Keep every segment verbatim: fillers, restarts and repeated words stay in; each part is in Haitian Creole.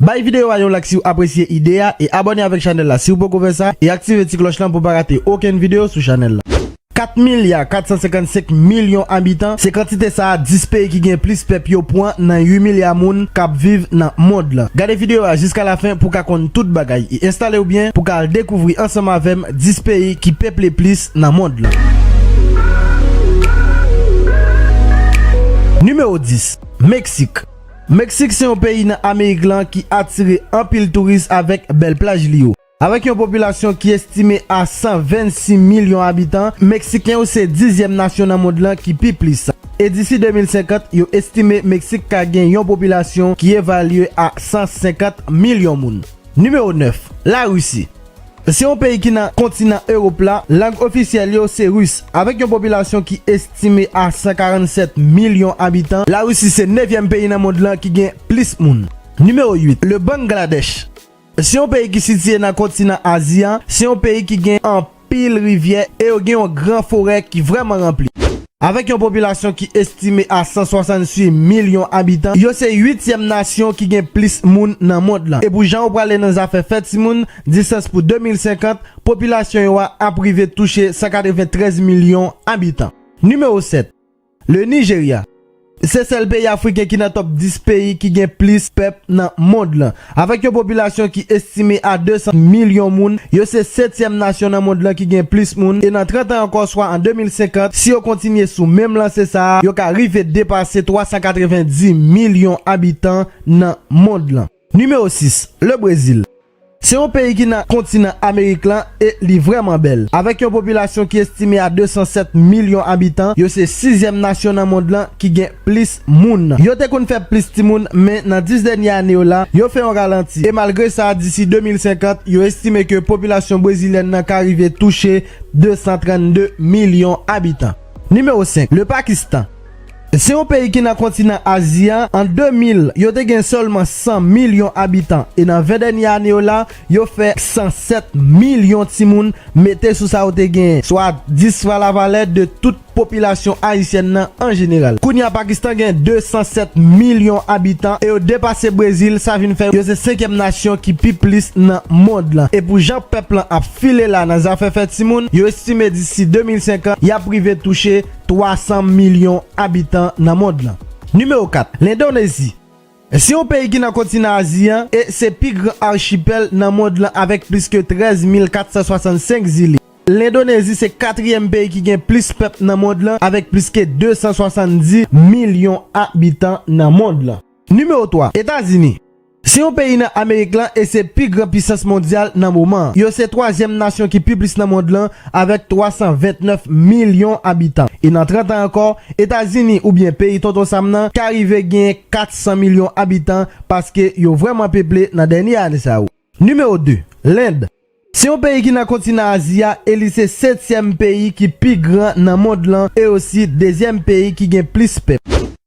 Bay videyo a yon like si w apresye ide a e abòne avèk chanèl la si w poko fè sa e aktive ti klòch lan pou w pa rate okenn videyo sou chanèl la. Kat milya kat san senkannsenk milyon abitan, se kantite sa a dis peyi ki gen plis pèp yo pran nan uit milya moun k ap viv nan mond lan. Gade videyo a jiska lafen pou w ka konn tout bagay e enstale w byen pou w ka al dekouvri ansanm avè m dis peyi ki peple plis nan mond lan. Nimewo dis, Meksik. Meksik se yon peyi nan Amerik lan ki atire anpil touris avèk bèl plaj li yo. Avèk yon popilasyon ki estime a san vennsis milyon abitan, Meksiken yo se dizyèm nasyon nan mond lan ki pi plis. E disi de mil senkant, yo estime Meksik ka gen yon popilasyon ki evalye a san senkant milyon moun. Nimewo nèf, Larisi. Se yon peyi ki nan kontinan Ewòp la, lang ofisyèl yo se ris. Avèk yon popilasyon ki estime a san karannsèt milyon abitan, Larisi se nevyèm peyi nan mond lan ki gen plis moun. Nimewo uit, le Bangladèch. Se yon peyi ki sitiye nan kontinan Azi a, se yon peyi ki gen anpil rivyè e yo gen yon gran forè ki vrèman ranpli. Avèk yon popilasyon ki estime a san swasantuit milyon abitan, yo se uityèm nasyon ki gen plis moun nan mond lan. E pou jan yo prale nan zafè fè timoun, distans pou de mil senkant, popilasyon yo a ap rive touche san katreventrèz milyon abitan. Nimewo sèt, le Nijerya. Se sèl peyi afriken ki nan top dis peyi ki gen plis pèp nan mond lan. Avèk yon popilasyon ki estime a de san milyon moun, yo se setyèm nasyon nan mond lan ki gen plis moun, e nan trant an ankò, swa an de mil senkant, si yo kontinye sou menm lanse sa a, yo ka rive depase twa san katrevenndis milyon abitan nan mond lan. Nimewo sis, le Brezil. Se yon peyi ki nan kontinan Amerik lan e li vrèman bèl. Avèk yon popilasyon ki estime a de san sèt milyon abitan, yo se sizyèm nasyon nan mond lan ki gen plis moun. Yo te konn fè plis timoun, men nan dis dènye ane yo la, yo fè yon ralanti. E malgre sa, disi de mil senkant, yo estime ke popilasyon brezilyèn nan ka rive touche de san trannde milyon abitan. Nimewo senk, le Pakistan. Se yon peyi ki nan kontinan Azi a. An de mil, yo te gen sèlman san milyon abitan, e nan ven dènye ane yo la, yo fè san sèt milyon timoun, mete sou sa yo te genyen, swa dis fwa lavalè de tout popilasyon ayisyèn nan an jeneral. Kounye a, Pakistan gen de san sèt milyon abitan e yo depase Brezil, sa vin fè yo se senkyèm nasyon ki pi plis nan mond lan. E pou jan pèp lan ap file la nan zafè fè timoun, yo estime disi de mil senkant, y ap rive touche twa san milyon abitan nan mond lan. Nimewo kat, Lendonezi. Se yon peyi ki nan kontinan Azi a e se pi gran achipèl nan mond lan avèk plis ke trèz mil kat san swasannsenk zile. Lendonezi se katriyèm peyi ki gen plis pèp nan mond lan avèk plis ke de san swasanndis milyon abitan nan mond lan. Nimewo twa, Etazini. Se yon peyi nan Amerik lan e se pi gran pisans mondyal nan moman an. Yo se twazyèm nasyon ki pi plis nan mond lan avèk twa san ventnèf milyon abitan. E nan trant an ankò, Etazini oubyen peyi Tonton Sam nan ka rive genyen kat san milyon abitan paske yo vrèman peple nan dènye ane sa yo. Nimewo de, Lend. Se yon peyi ki nan kontinan Azi a e li se setyèm peyi ki pi gran nan mond lan e osi dezyèm peyi ki gen plis pèp.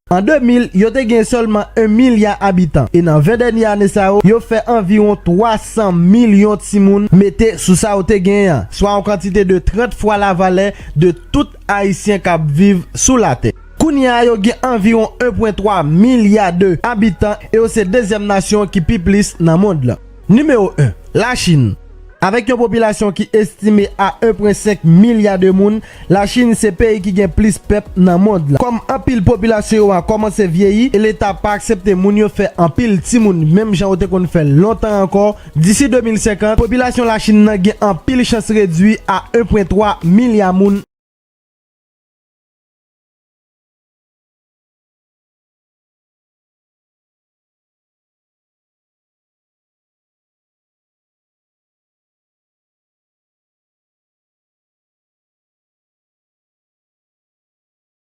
An de mil, yo te gen sèlman en milya abitan e nan ven dènye ane sa yo, yo fè anviwon twa san milyon timoun mete sou sa yo te genyen an, swa yon kantite de trant fwa lavalè de tout Ayisyen k ap viv sou latè. Kounye a, yo gen anviwon en pwen twa milya de abitan e yo se dezyèm nasyon ki pi plis nan mond lan. Nimewo en, Lachin. Avèk yon popilasyon ki estime a en pwen senk milya de moun, Lachin se peyi ki gen plis pèp nan mond lan. Kòm anpil popilasyon yo a kòmanse vyeyi e Leta pa aksepte moun yo fè anpil timoun menm jan yo te konn fè lontan ankò, disi de mil senkant, popilasyon Lachin nan gen anpil chans redui a en pwen twa milya moun.